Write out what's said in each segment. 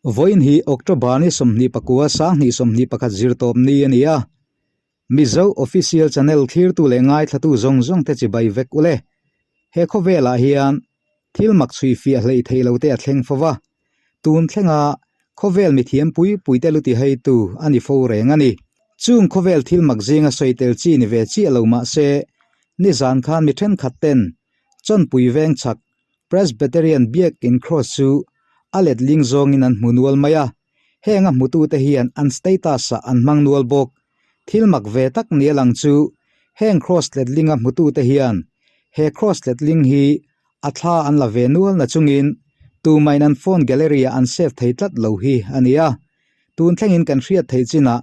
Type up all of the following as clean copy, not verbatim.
Vawiin hi October ni 24 2021 zirtawp ni a ni a. Mizo Official Channel thlirtu leh ngaithlatu zawng zawng te chibai vek ule. He khawvelah hian thil mak chhui fiah hleih theih lo te a thleng fo va. Tun thlenga khawvel mithiam pui pui te lu ti heitu a ni fo reng a ni. Chung khawvel thil mak zinga sawi tel chi ni ve chiah lo mah se, nizan khan mi thenkhat ten Chawnpui veng chhak Presbyterian Biakin Cross chu a letling zawngin an hmu nual mai a, heng a hmutute hian an status-ah an hmang nual bawk. Thil mak ve tak ni a lang chu heng Cross letlinga hmutute hian he Cross letling hi a thla an la ve nual na chungin tumahin an phone gallery-ah an save thei tlat lo hi a ni a. Tun thlengin kan hriat theih chinah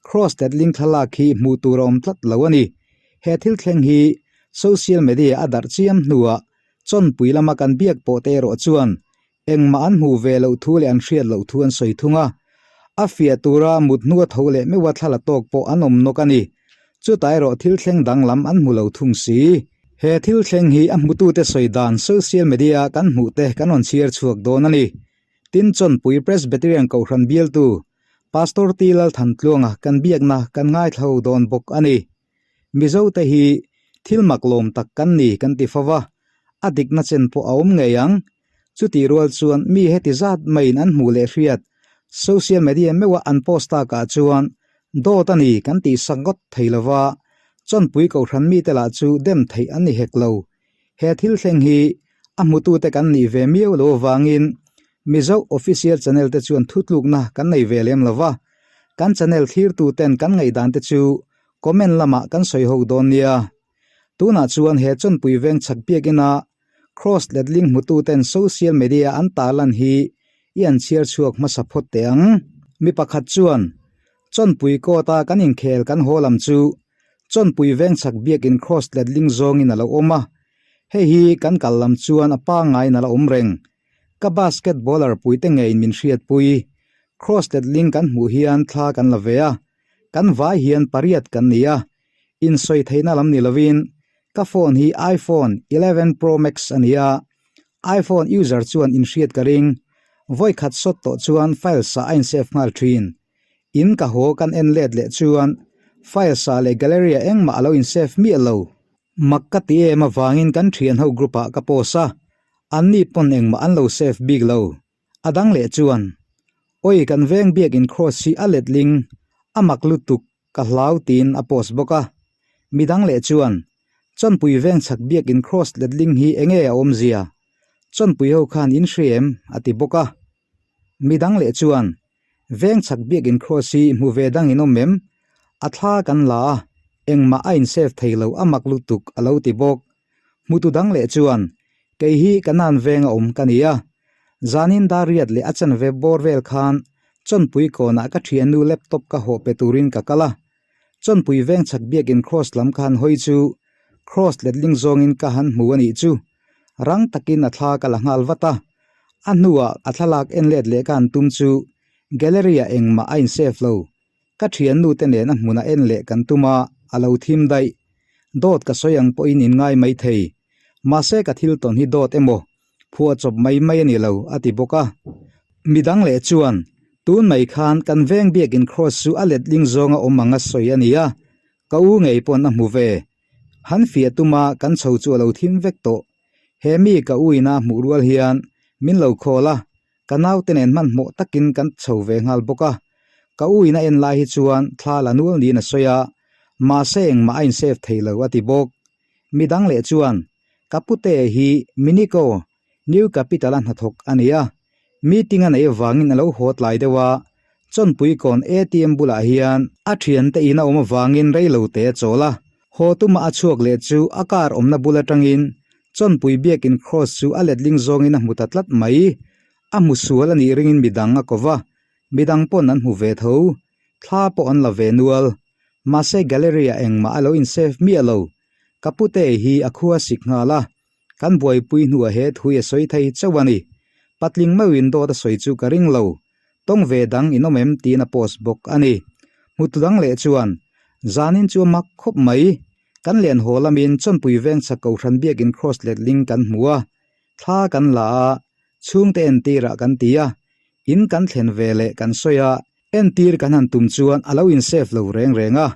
Cross letling thlalak hi hmuh tur a awm tlat lo a ni. He thil thleng hi social media a darh chiam hnuah Chawnpui lama kan biak pawh te erawh chuan engmah an hmuh ve loh thu leh an hriat loh thu an sawi thung a. A fiah tura mut hnua tho leh meuha thla la tawk pawh an awm nawk a ni. Chutah erawh thil thleng danglam an hmu lo thung si. He thil thleng hi a hmutute sawi dan social media kan hmuh te kan rawn chhiar chhuak dawn a ni. Tin, Chawnpui Presbyterian Kohhran bialtu Pastor T. Lalthantluanga kan biakna kan ngaithla ho dawn bawk a ni. Mizo te hi thil mak lawm tak kan ni kan ti fo va, a dikna chen pawh a awm ngei ang. Chutih rual chuan mi heti zat maiin an hmuh leh hriat social media meuha an post takah chuan dawt a ni kan tih sak ngawt thei lo va, chawnpui kohhran mite lah chu dem theih an ni hek lo. He thil thleng hi a hmutute kan nih ve miau lo avangin Mizo Official Channel te chuan thutlukna kan nei ve lem lo va, kan channel thlirtuten kan ngaihdan te chu comment lamah kan sawi ho dawn nia. Tunah chuan he chawnpui veng chhak biakina Cross letling hmututen social media an tarlan hi i an chhiar chhuak hmasa phawt teh ang. Mi pakhat chuan, Chawnpui kawta kan inkhel kan haw lam chu Chawnpui veng chhak biakin Cross letling zawngin a lo awm a, hei hi kan kal lam chuan a pangngaiin a la awm reng. Ka basketballer puite ngeiin min hriatpui. Cross letling kan hmuh hian thla kan la ve a, kan vai hian pariat kan ni a, insawi theihna lam ni lovin ka phone hi iPhone 11 Pro Max a ni a, iPhone user chuan inhriat ka ring, vawi khat sawt tawh chuan files ah a insave nghal thin. In ka haw kan en let leh chuan files ah leh gallery ah engmah a lo insave miah lo. Mak ka ti em avangin kan thian ho group ah ka post a, anni pawn engmah an lo save bik lo. A dang leh chuan, Awi kan veng biakin cross hi a letling, a mak lutuk, ka hlau tiin a post bawk a. Midang leh chuan, Chawnpui veng chhak biakin cross letling hi enge a awmzia? Chawnpui ho khan in hria em? a ti bawk a. Midang leh chuan, Veng chhak biakin cross hi hmu ve dang in awm em? A thla kan la a, engmah a in save thei lo a mak lutuk a lo ti bawk. Hmutu dang leh chuan, Kei hi ka nan veng a awm ka ni a. Zanin dar riat leh a chanve bawr vel khan Chawnpui kawnah ka thiannu laptop ka hawh pe turin ka kal a. Chawnpui veng chhak biakin cross lam ka han hawi chu cross letling zawngin ka han hmu a nih chu. Rang takin a thla ka la nghal vat a. A hnuah a thlalak en let leh ka han tum chu gallery-ah engmah a in-save lo. Ka thiannu te nen a hmunah en leh kan tum a, a lo thim daih. Dawt ka sawi ang pawhin in ngai mai thei. Mahse ka thil tawn hi dawt emaw, phuah chawp mai mai a ni lo, a ti bawk a. Midang leh chuan, tun mai khan kan veng biakin cross chu a letling zawnga awm ang a sawi a ni a, ka u ngei pawn a hmu ve. Han fiah tuma kan chho chu a lo thim vek tawh. He mi ka u ina hmuh rual hian min lo call a, Ka naute nen hmanhmawh takin kan chho ve nghal bawk a, ka u in a en lai hi chuan thla la nual niin a sawi a, mahse engmah a in-save thei lo a ti bawk. Midang leh chuan, Ka pute hi Minico, New Capital a hnathawk a ni a, meeting a neih avangin a lo haw tlai deuh a, Chawnpui kawn ATM bulah hian a thiante in a awm avangin rei lo te a chawl a, haw tuma a chhuak leh chu a car awmna bul atangin Chawnpui biakin cross chu a letling zawngin a hmu ta tlat mai. A hmu sual a nih ringin midang a ko va, midang pawn an hmu ve tho. Thla pawh an la ve nual. Mahse gallery-ah engmah a lo in-save miah lo. Ka pute hi a khua sik nghal a, kan buaipui hnuah he thui a sawi thei chauh a ni. Patling meuhin dawt a sawi chu ka ring lo. Tawng ve dang in awm em tiin a post bawk a ni. Hmutu dang leh chuan, Zanin chu a mak khawp mai. Kan len haw lamin Chawnpui veng chhak Kohhran biakin cross letling kan hmu a, thla kan la a, chhungte entirah kan ti a. In kan thlen ve leh kan sawi a, entir kan han tum chuan a lo in save lo reng reng a.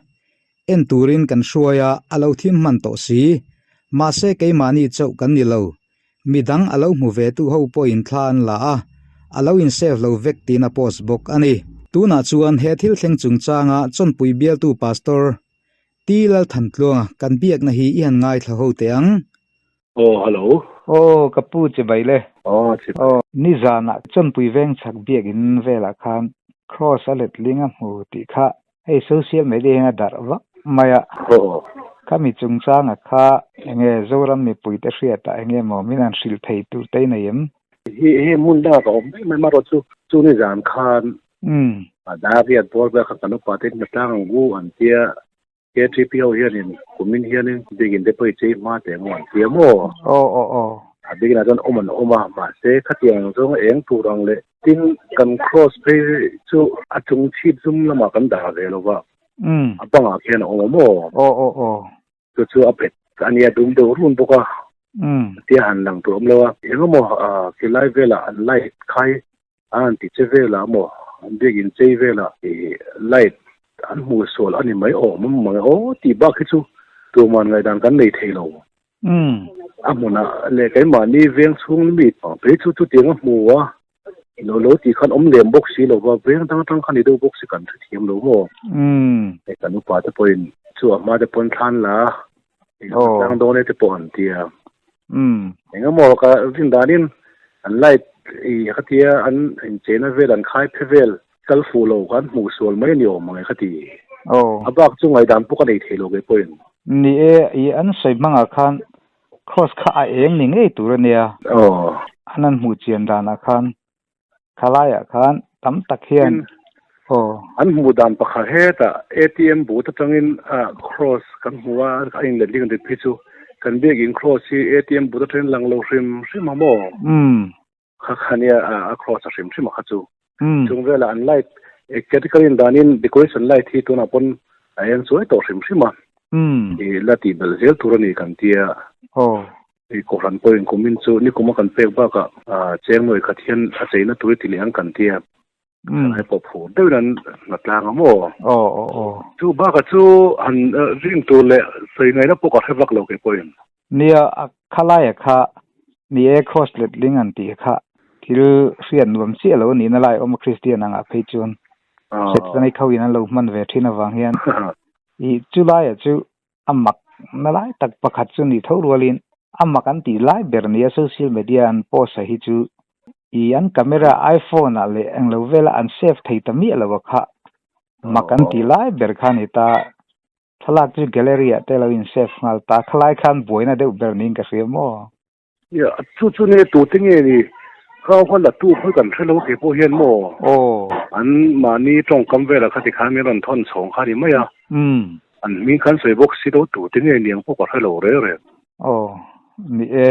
En turin kan hruai a, a lo thim hman tawh si. Mahse keimahni chauh kan ni lo. Midang a lo hmu ve tu ho pawhin thla an la a, a lo in save lo vek tiin a post bawk a ni. Tunah chuan he thil thleng chungchanga Chawnpui bialtu Pastor T. Lalthantluanga kan biakna hi i han ngaithla ho teh ang. Aw, hello. Aw, ka pu chibai le. Aw, chibai. Aw, nizanah Chawnpui veng chhak biakin velah khan Cross a letling a hmu tih kha hei social media hian a darh vak mai a. Aw. Khami chungchanga kha enge Zoram mipuite hriatah enge maw min han hrilh thei tur te i nei em? Hi hei hmun dangah ka awm daih mai marawh chu chu nizan khan a Dariat bawr vel kha kan upa te hnatlang ang u an tia. KTP ho hianin kumin hianin biakin te pawh i chei hma teh maw an ti a maw? Aw aw aw. A biakin ah chuan awm an awm a, mahse khatiang zawng eng tur ang leh tin kan cross phei chu a chung chhip zum lamah kan dah ve lo va, a bangah khian a awm a maw? Aw aw aw. Chu chu a bet a nia dum deuh run bawk a, tia han lang tur a awm lo a, engemaw khilai velah an light khai A han ti che velah maw, an biakin chei velah i light an hmuh sual a ni mai awm ang mang e aw tih bak hi chu tuman ngaihdan kan nei thei lo. A hmunah leh keimahni veng chhung mi phei chu chutiang a hmu a, lo lo tih khan awm lem bawk si lo va, veng dang atang khan ni deuh bawk si kan hrethiam lo maw. Hei kan upa te pawhin chu a hma te pawn thlan la, tlang dawn e te pawh an ti a. Engemaw ka rin danin an light i khatia an incheina vel an khai phe vel kal fuh lo khan hmuh sual mai a ni awm ang e ka ti. A bak chu ngaihdan pawh ka nei thei lo kei pawhin. Ni e, i an sawi hmangah khan cross kha a eng ni ngei tur a nia. An an hmuh chian danah khan Khalaiah khan tam tak hian aw. An hmuh dan pakhat hetah ATM booth atangin cross kan hmu a, a inletling dik phei chu kan biakin cross hi ATM booth atangin lang lo hrim hrim a maw? Kha kha nia a cross a hrim hrim a kha chu. Chung velah an light category in danin decoration light hi tunah pawn a eng chuai tawh hrim hrim a. I la tih belh zel tur a ni kan tia. Hei Kohhran pawhin kumin chu nikuma kan pek bakah cheng nawi khat hian a cheina tur i ti leh ang kan tia. Thalai pawh phur deuhin an hna tlang a maw? Chu bakah chu han rin tur leh sawi ngaihna pawh ka hre vak lo kei pawhin. Nia, a khalaia kha ni e cross letling an tih kha thil hriat nuam chiah lo a nihna lai awm a Kristian angah phei chuan Setana i khauhin an lo hman ve thin avang hian i chulaia chu A mak na lai tak pakhat chu ni tho rualin a mak an tih lai ber nia social media an post a hi chu i an camera iPhone ah leh englo vela an save thei ta miah lo a kha mak an tih lai ber kha ni ta thlalak chu gallery ah te lo in save nghal ta khalai khan buaina deuh ber niin ka hria maw. Nia, chu chu nia tute nge ni? Kha khaw la tu khawi kan hre lo kei pawh hian maw? Aw. An mahni tawngkam velah kha tikhan min rawn thawn chhawng kha ni mai a. An hming khan sawi bawk si lo tute nge ni ang pawh ka hre lo reng reng. Aw, ni e.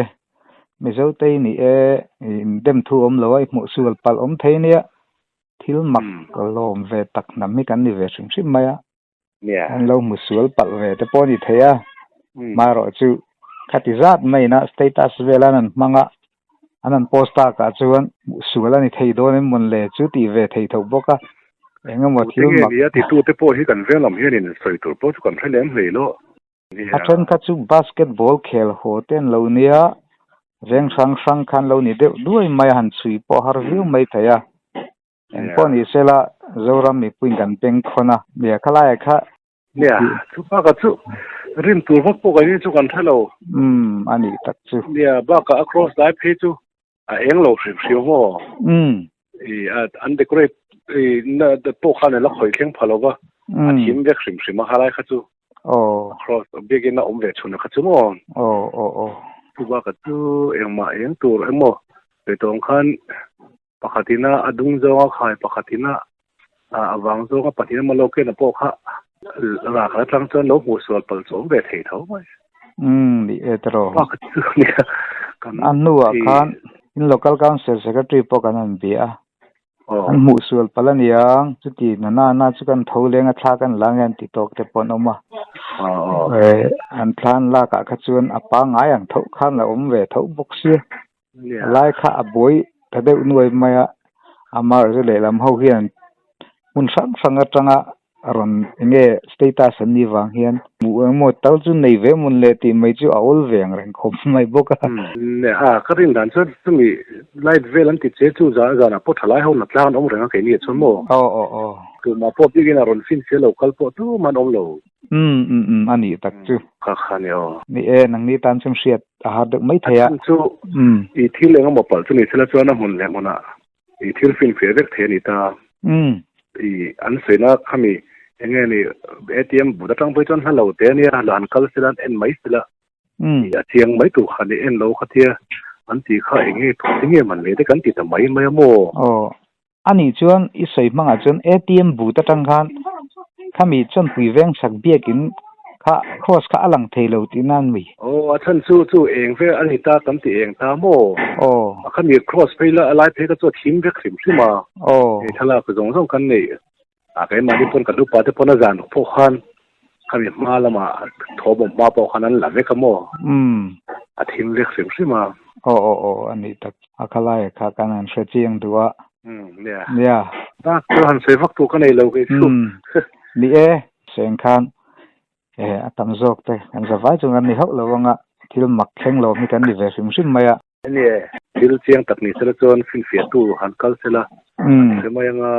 Mizo te ni e, in dem thu awm lo a, i hmuh sual palh awm thei nia. Thil mak lawm ve tak hnam hi kan ni ve hrim hrim mai a. An lo hmu sual palh ve te pawh a ni thei a, marawh chu khati zat maiin a status vel an han hmang a, an han post tak ah chuan hmuh sual a ni thei dawn em mawn le chu tih ve thei tho bawk a, eng emaw thil mak. Enge nia titu te pawh hi kan veng lam hianin sawi tur pawh chu kan hre lem hlei lo. A then kha chu basketball khel haw te an lo nia, veng hrang hrang khan lo ni deuh duai mai a han chhui pawh har viau mai thei a. Eng pawh ni sela Zoram mipuiin kan beng khawn a, nia khalaiah kha. Nia, chu bakah chu rin tur vak pawh kan chu kan hre lo. Umm, a nih tak chu. Nia, bakah a cross lai phei chu a eng lo hrim hrim maw? Umm. I an decorate i na pawh khan a la khawih thleng pha lo va, a thim vek hrim hrim a khalai kha chu. Aw. A cross biakin a awm ve chhun a kha chu maw? Aw, aw, aw. Chu bakah chu engmah eng tur emaw pe tawng khan Pakhatina a dung zawnga khai, pakhatina a vang zawnga pahnih emaw lo ken a pawh kha rak atang chuan lo hmuh sual palh chu awm ve thei tho mai. Umm, ni e tiraw. Pakhat chu nia kan. A hnuah khan in local council secretary pawh kan han bia a. An hmuh sual palh a niang, chuti na na na chu kan tho leng a thla kan la nge an ti tawk te pawh an awm a. An thla an lakah kha chuan a pangngai ang tho khan la awm ve tho bawk sia. A lai kha a buai ta deuh nuai mai a. Amaherawhchu lehlam ho hian hmun hrang hrang atanga rawn enge status an nih vang hian hmuh eng emaw tal chu nei ve mawn le tih mai chu a awl ve ang reng khawp mai bawk a. A ka rin dan chuan chumi light vel an ti che chu zan zanah pawh thalai ho na tlang an awm reng a keini ah chuan maw? Aw aw aw. Tumah pawh bikin a rawn fin fia lo kal pawh tumah an awm lo. Umm umm umm a nih tak chu. Kha kha ni aw. Ni e, nangni tan chuan hriat a har deuh mai thei a. A chhan chu i thil eng emaw palh chu ni sela chuan a hmun leh hmunah i thil finfiah vek thei a ni ta. I an sawina khami eng nge ni ATM but atang phei chuan hla lo te a nia, la han kal sela an en mai sela i a chiang mai tur khan i en lo kha tia an tih kha eng nge thu te nge man le te kan ti ta mai mai a maw? Aw, a nih chuan i sawi hmangah chuan ATM but atang khan khami chawnpui veng chak biakin kha cross kha a lang thei lo tih nan mi. Aw, a chhan chu chu eng vel a ni ta kan ti eng ta maw? Aw. A khami cross phei la a lai phei kha chu a thim vek hrim hrim a. Aw. Hei thlalak zawng zawng kan neih a keimahni pawn kan upa te pawn a zan pawh khan khami hma lamah thawm awm hma pawh khan an la vek a maw? Umm. A thim vek hrim hrim a. Aw aw aw a nih tak. A khalai kha kan han hre chiang duh a. Umm nia. Nia. Tak chu han sawi vak tur ka nei lo kei chu. Umm. Ni e. Seng khan e a tam zawk te kan za vai chung an ni hauh lo anga thil mak thleng lo hi kan ni ve hrim hrim mai a. Ni e, thil chiang tak ni sela chuan finfiah tu han kal sela an hre mai anga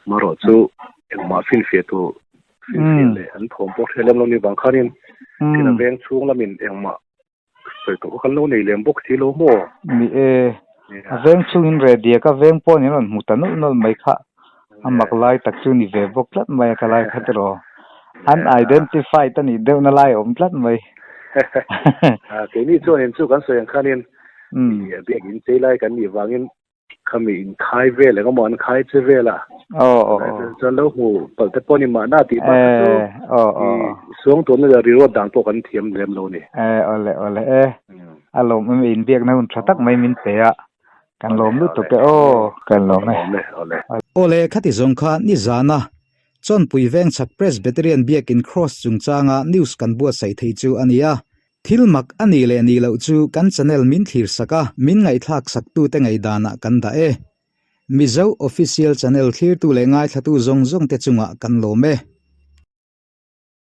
marawh chu engmah finfiah tu finfiah leh an thawm pawh hre lem lo ni vang khanin thil a veng chhung lamin engmah Sawi tawh kan lo nei lem bawk si lo maw? Ni e, a veng chungin reh diak a veng pawh nen rawn hmu ta nawlh nawlh mai kha a mak lai tak chu ni ve bawk tlat mai a ka lai kha tiraw. Unidentified a nih deuhna lai a awm tlat mai. Keini chuanin chu kan sawi ang khanin biakin chei lai kan nih vangin Khami in khai vel eng emaw an khai che vel a. Chuan lo hmu palh te pawh ni mahna tih bak kha chu i suang tuahna leh riruat dan pawh kan thiam lem lo ni. Awle awle e. A lawmawm e inbiakna hun tha tak mai min pe a. Kan lawm lutuk e aw. Kan lawm e. Awle khati zawng kha nizana Chawnpui Vengchhak Presbyterian Biakin Cross chungchanga news kan buatsaih thei chu a ni a. Thil mak a nih leh nih loh chu kan channel min thlir sak a, min ngaihthlak sak tute ngaihdanah kan dah e. Mizo Official Channel thlirtu leh ngaithlatu zawng zawng te chungah kan lawm e.